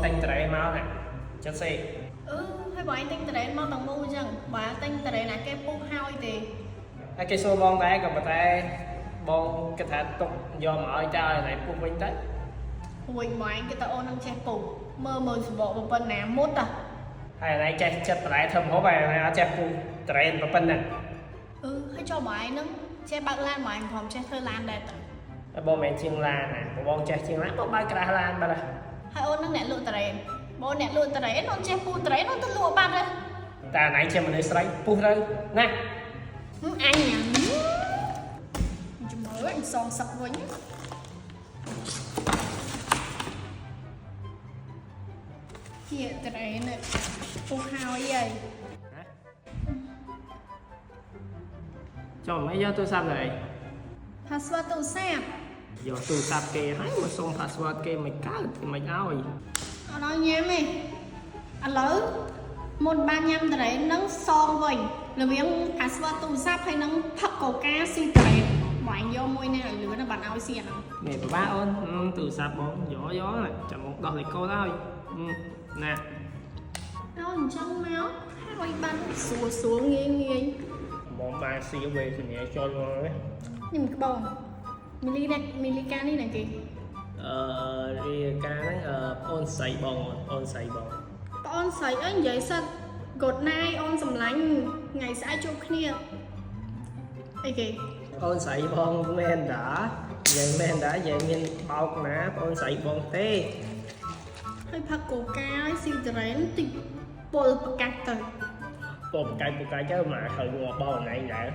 ទិញតរ៉េមកណាចិត្តសេ អឺហើយបងឯងទិញតរ៉េនមកទាំងមូលអញ្ចឹងបើទិញតរ៉េនណាគេពុះហើយទេ ហើយគេសួរបងដែរក៏ប៉ុន្តែបងគិតថាទុកយកមកឲ្យតើឲ្យណៃពុះវិញទៅ រួចបងឯងគេទៅអូននឹងចេះពុះមើលមើលសបកប៉ុណ្ណាមុតอ่ะ ហើយណៃចេះចិត្តបន្លែធ្វើម្ហូបហើយណៃអត់ចេះពុះតរ៉េនប៉ុណ្ណឹង អឺហើយចុះបងឯងនឹងចេះបើកឡានបងឯងព្រមចេះធ្វើឡានដែរទៅ ហើយបងមិនមែនជាងឡានណាបងចេះជាងឡានបងបើកក្រាស់ឡានបាត់ហើយ ហើយអូននឹងអ្នកលក់តរ៉េនបងអ្នកលក់តរ៉េនអូនចេះពុះតរ៉េនអូនទៅលក់បាត់ហើយ តែណៃជាមនុស្សស្រីពុះទៅណា អញញ៉ាំជំរឿអញសងសឹកវិញជាតរ៉េនពុះហើយហើយ ចុះមិនយកទូរស័ព្ទទៅអី password ទូរស័ព្ទ យកទូរស័ព្ទគេហើយមកសុំ password គេមិនកើតគេមិនឲ្យ អត់ឲ្យញ៉ាំទេឥឡូវមុនបានញ៉ាំតរ៉េននឹងសងវិញរវាង password ទូរស័ព្ទហើយនឹងផឹកកូកាស៊ីតរ៉េនបងឯងយកមួយណាឲ្យលឿនណាបានឲ្យស៊ីអាហ្នឹង នេះពិបាកអូនហឹមទូរស័ព្ទបងយកយកណាចាំបងដោះលេខកូដឲ្យហឹមណា ឲ្យអញ្ចឹងមកហើយបានស្រួលស្រួលងាយងាយ បងបានស៊ីវេទនាចូលមកនេះ នេះមិនក្បងមីលីណាមីលីកានេះណាគេ អឺរាការហ្នឹងអឺអូនស្រីបងអូនអូនស្រីបង ប្អូនស្រីអើយនិយាយសិត Good night អូនសម្លាញ់ថ្ងៃស្អែកជួបគ្នាអីគេ អូនស្រីបងមែនតានិយាយមែនតានិយាយមានបោកណាបងស្រីបងទេ ហើយផឹកកូកាហើយស៊ីតរ៉េនតិចពុលប្រកាសទៅ ពពកកាយពកកាយទៅមកហើយងាប់បោកណៃដែរ